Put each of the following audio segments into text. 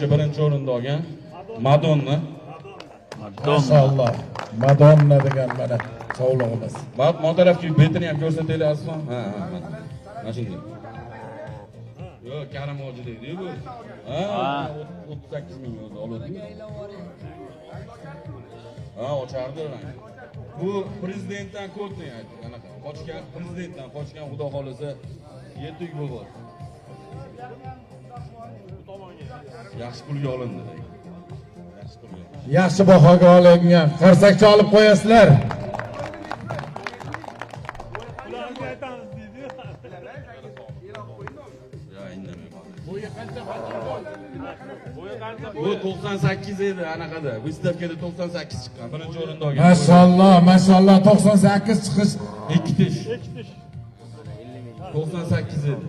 bo'yicha birinchi o'rinda olgan Madonna. Maşalloh. Madonna degan mana sovlig'imiz. Bu tarafga betini ham ko'rsataylik Azizxon. Ha, ha, mana. Mana shunday. Yo'q, Karim hoji deydi bu. Ha, 38 ming o'zi oladi. Ha, ochardi rang. Bu prezidentdan kodni aytdi, anaqa. Qochgan, prezidentdan qochgan, xudo xolasa yetuk bo'ldi. Yaxshi pulga olindi. Yaxshi pulga. Yaxshi bahoga olingan. Qarsakcha olib qo'yasizlar. Ya indamay. Bu 98 edi anaqada. Выставкада 98 chiqqan. Birinchi o'rinda olgan. Maşalloh, maşalloh 98 chiqish. 2 tish. 98 edi.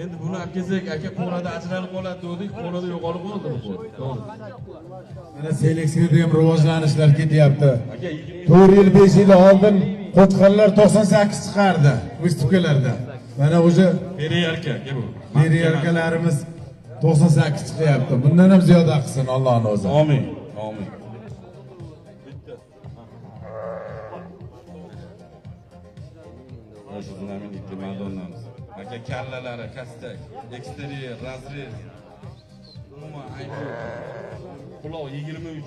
Endi buni olib kelsak, aka qo'rada ajralib qoladi dedik, qo'rada yo'qolib qoldi bu qo'l. To'g'ri. Mana seleksiyada ham rivojlanishlar ketyapti. Aka 4 yil, 5 yil oldin qo'chqorlar 98 chiqardi выставkalarda. Mana o'sha Periyarka aka bu. periyarkalarimiz 98 chiqyapti. Bundan ham ziyoda qilsin Allohning o'zi. Amin. Amin. Mana shu знаменитый Madonnamiz. Aka kallalari kastak, eksterier, razrez. Umuman ayb yo'q. Quloq 23.